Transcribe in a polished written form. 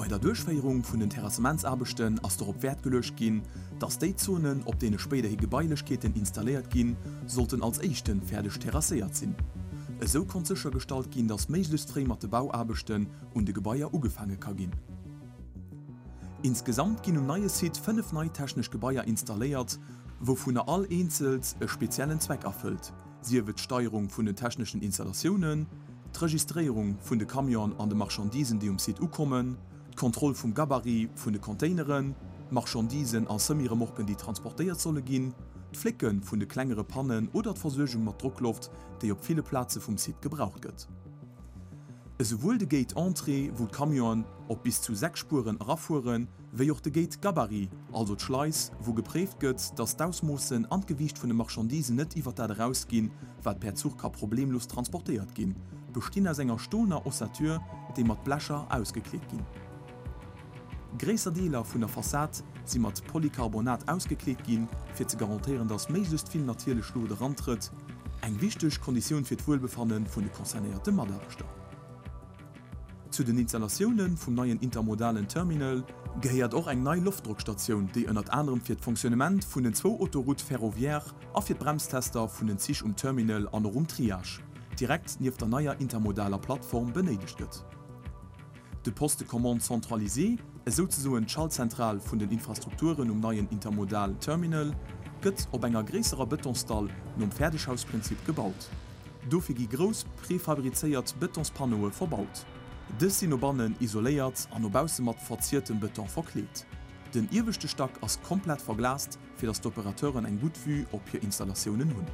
Bei der Duerchféierung vun den Terrassementsaarbechten ass dorop Wäert geluecht ginn, dass déi Zonen, op deene spéiderhi Gebailechkeeten installéiert ginn, sollten als éischten fäerdeg terrasséiert sinn. Esou konnt séchergestallt ginn, dass méiglechst fréi mat de Bauaarbechten un de Gebaier ugefaange ka ginn. Insgesamt ginn um neie Site 5 nei technesch Gebaier installéiert, wouvunner all eenzelt e speziellen Zweck erfëllt, sief et d'Steierung vun den techneschen Installatiounen, d'Registréierung vun de Camionen an de Marchandisen, déi um Site ukommen, d'Kontroll vum Gabarit vun de Containeren, d'Marchandisen a Semi-Remorquen, déi transportéiert solle ginn, d'Flécke vun de klengere Pannen oder d'Versuergung mat Drockloft, déi op ville Plaze vum Site gebraucht gëtt. Esouwuel de Gate Entrée, wou d'Camionen op bis zu 6 Spueren erafueren, wéi och de Gate Gabarit, also d'Schleis, wou gepréift gëtt, dass d'Ausmoossen an d'Gewiicht vun de Marchandisen net iwwer dat erausginn, wat per Zuch ka problemlos transportéiert ginn, bestinn aus enger stolener Ossature, déi mat Blecher ausgekleet ginn. Gréisser Deeler vun der Fassad si mat Polycarbonat ausgekleet ginn, fir ze garantéieren, dass méiglechst vill natierlech Luucht erantrëtt, eng wichteg Konditioun fir d'Wuelbefanne vun de concernéierte Mataarbechter. Zu den Installatioune vum neien intermodalen Terminal gehéiert och eng nei Loftdrockstatioun, déi ënnert anerem fir d'Fonctionnement vun den zwou Autoroutes ferroviaires a fir d'Bremstester vun den Zich um Terminal an och um Triage, direkt nieft der neier intermodaler Plattform, benéidegt gëtt. De Poste de commande centralisé, esouzesoen d'Schaltzentral vun den Infrastrukturen um neien intermodalen Terminal, gëtt op enger gréisserer Bëtonsdall nom Fäerdeghausprinzip gebaut. Dofir gi grouss prefabrizéiert Bëtonspanneaue verbaut. Dës sinn no bannen isoléiert an no bausse mat verziertem Bëton verkleet. Den ieweschte Stack ass komplett verglast, fir datt d'Operateuren eng gutt Vue op hir Installatiounen hunn.